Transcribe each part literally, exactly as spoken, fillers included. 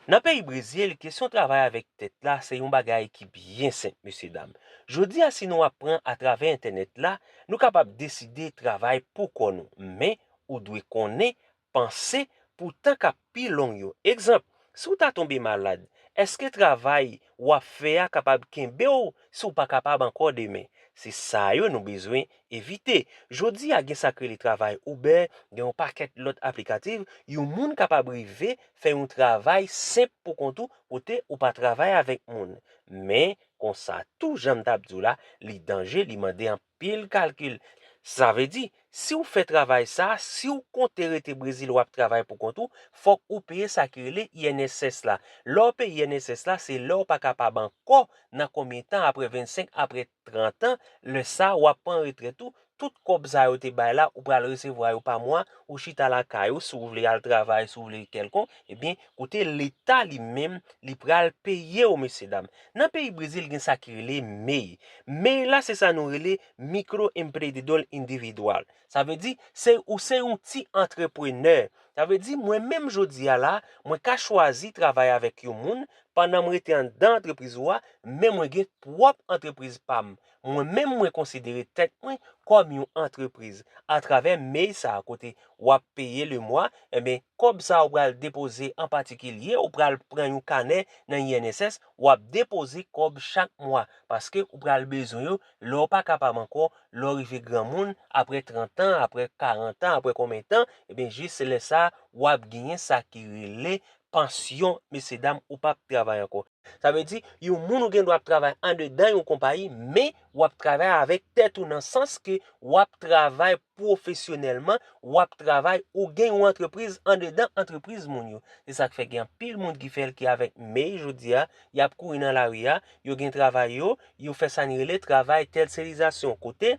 Nan peyi Brezil, kesyon travay avèk tèt la se yon bagay ki byen senp, mesye dam. Jodi a, si nou ap pran atravè entènèt la, nou kapab deside travay pou kò nou. Men, ou dwe konnen, panse pou tan k ap pi long yo. Egzanp, si w ta tonbe malad, èske travay w ap fè a kapab kenbe w si w pa kapab ankò demen? Se sa yo nou bezwen evite. Jodi a, gen sa k rele travay Uber, gen yon pakèt lòt aplikatif, yon moun kapab rive fè yon travay senp pou kont ou kote ou pa travay avèk moun. Men, konsa tou, jan m t ap di w la, li danje, li mande anpil kalkil. Sa vle di, si w fè travay sa, si w konte rete Brezil w ap travay pou kont ou, fòk ou peye sa ki rele I N S S la. Lè w peye I N S S la, se lè w pa kapab ankò nan konbyen tan, apre vennsenk, apre trant an, lè sa w ap pran retrèt ou, tout kòb sa yo te bay la, ou pral resevwa yo pa mwa, ou chita lakay ou, si w vle al travay, si w vle kèlkonk, ebyen, kote Leta li menm, li pral peye w, mesye dam. Nan peyi Brezil, gen sa ki rele MEI. MEI la, se sa nou rele microempreendedor individual. Sa vle di, se, ou se yon ti antreprenè. Sa vle di, mwen menm jodi a la, mwen ka chwazi travay avèk yon moun, pandan m rete anndan antrepriz ou a, men mwen gen pwòp antrepriz pa m. Mwen menm, mwen konsidere tèt mwen kòm yon antrepriz. Atravè MEI sa a, kote w ap peye lemwa, enben, kòb sa a ou pral depoze an patikilye, ou pral pran yon kanè nan I N S S, w ap depoze kòb chak mwa, paske ou pral bezwen yo lè w pa kapab ankò, lè w rive granmoun, apre trant an, apre karant an, apre konbyen tan, ebyen, jis lè sa a, w ap genyen sa ki rele pansyon, mesye dam, ou p ap travay ankò. Sa vle di, yon moun ou gen dwa ap travay andedan yon konpayi, men w ap travay avèk tèt ou nan sans ke w ap travay pwofesyonèlman, w ap travay, ou gen yon antrepriz andedan antrepriz moun yo. Se sa k fè gen anpil moun ki fè l ki avèk MEI jodi a, y ap kouri nan lari a, yo gen travay yo, yo fè sa n rele travay tèlselizasyon, kote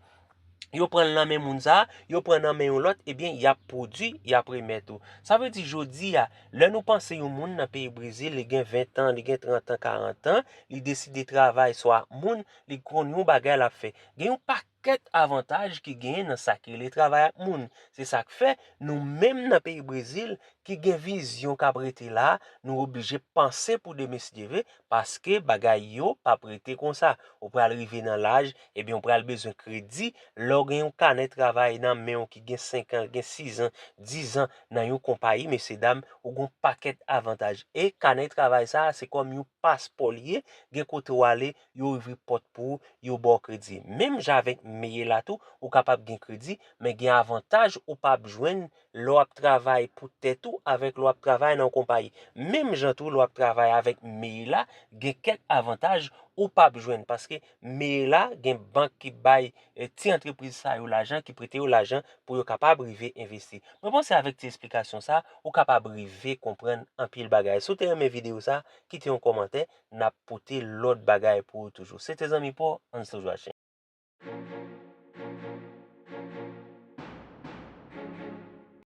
yo pran l nan men moun sa a, yo pran nan men yon lòt, ebyen, y ap pwodui, y ap remèt ou. Sa vle di, jodi a, lè nou panse yon moun nan peyi Brezil, li gen ven tan, li gen trant an, karant an, li deside travay sou ak moun, li konn yon bagay l ap fè. Gen yon pakèt avantaj ki genyen nan sa ki rele travay ak moun. Se sa k fè, nou menm nan peyi Brezil, ki gen vizyon k ap rete la, nou oblije panse pou demen si Dye vle, paske bagay yo p ap rete konsa. Ou pral rive nan laj, ebyen, ou pral bezwen kredi. Lè w gen yon kanè travay nan men w ki gen senk an, gen sis an, dis an nan yon konpayi, mesye dam, ou gen yon pakèt avantaj. E kanè travay sa a, se kòm yon paspò li ye, gen kote w ale, yo ouvri pòt pou ou, yo ba w kredi. Menm jan avèk MEI la tou, ou kapab gen kredi, men gen avantaj ou p ap jwenn lè w ap travay pou tèt ou avèk lè w ap travay nan yon konpayi. Menm jan tou, lè w ap travay avèk MEI la, gen kèk avantaj ou p ap jwenn, paske MEI la, gen bank ki bay, eh, ti antrepriz sa yo lajan, ki prete yo lajan pou yo kapab rive envesti. Mwen panse avèk ti esplikasyon sa, ou kapab rive konprann anpil bagay. Si w te renmen videyo sa, kite yon kòmantè, n ap pote lòt bagay pou ou toujou. Se te zanmi pa w, ann toujou achte.